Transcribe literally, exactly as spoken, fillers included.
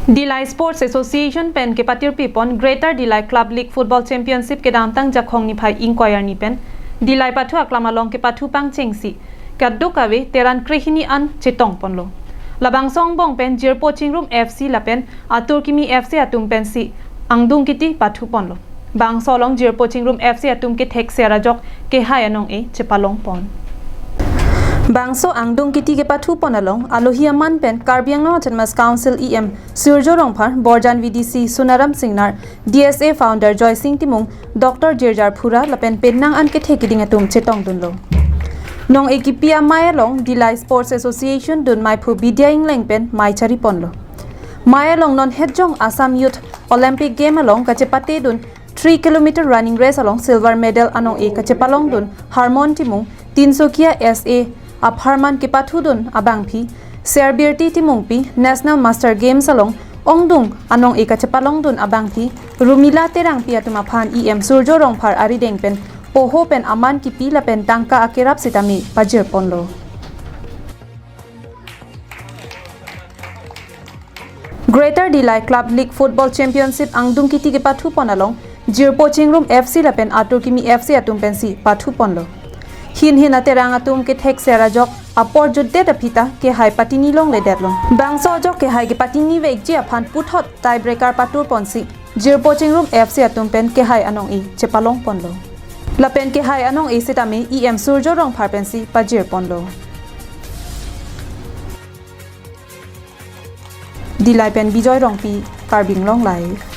Dillai Sports Association pen kepatirpi pon Greater Dillai Club League Football Championship kedamtang Jakhong niphai ingkoi arni pen Dillai pathu aklam along kepathu pangchengsi kadokave teran krehini an chetong ponlo. Labangso angbong pen Jirpo Chingrum F C lapen Atur Kimi F C atum pensi angdung kiti pathu ponlo. Bangso along Jirpo Chingrum F C atum kethek ser ajok kehai anong-e chepalong pon. Bangso angdung kiti kepathu pon along alohi aman pen Karbi Anglong Autonomous Council E M Surjo Rongphar, Borjan V D C Sunaram Singnar, D S A founder Joy Sing Timung, Doctor Jirjar Phura lapen penang an kethek keding atum chetongdunlo. Nong-e kipi amei along Dillai Sports Association dun maiphu Bidya Ingleng pen mei chari ponlo. Mei along non hetjong Assam Youth Olympic Game along kachepatedun three kilometer running race along silver medal anong-e kachepalongdun Harmon Timung, Tinsukia S A apharman kepathudun abangpi Serbirti Timungpi, National Master Games along ongdung anong-e kachepalongdun abangpi Rumila Terangpi atum aphan E M Surjo Rongphar arideng pen poho pen aman kipi lapen tangka akerap sitame pajir ponlo. Greater Dillai Club League Football Championship angdung kiti kepathu pon along Jirpo Chingrum F C lapen Atur Kimi F C atum pensi pathu ponlo. Hin hin aterang atum kethek ser ajok apor jutdet aphi ta kehai patini longledetlo. Bangso ajok kehai kepatini vekji aphan puthot tiebreaker patur ponsi Jirpo Chingrum F C atum pen kehai anong-e chepalong ponlo. Lapen kehai anong-e sitame E M Surjo Rongphar pensi pajir ponlo. Dillai pen Bijoy Rongpi, Karbi Anglong Live.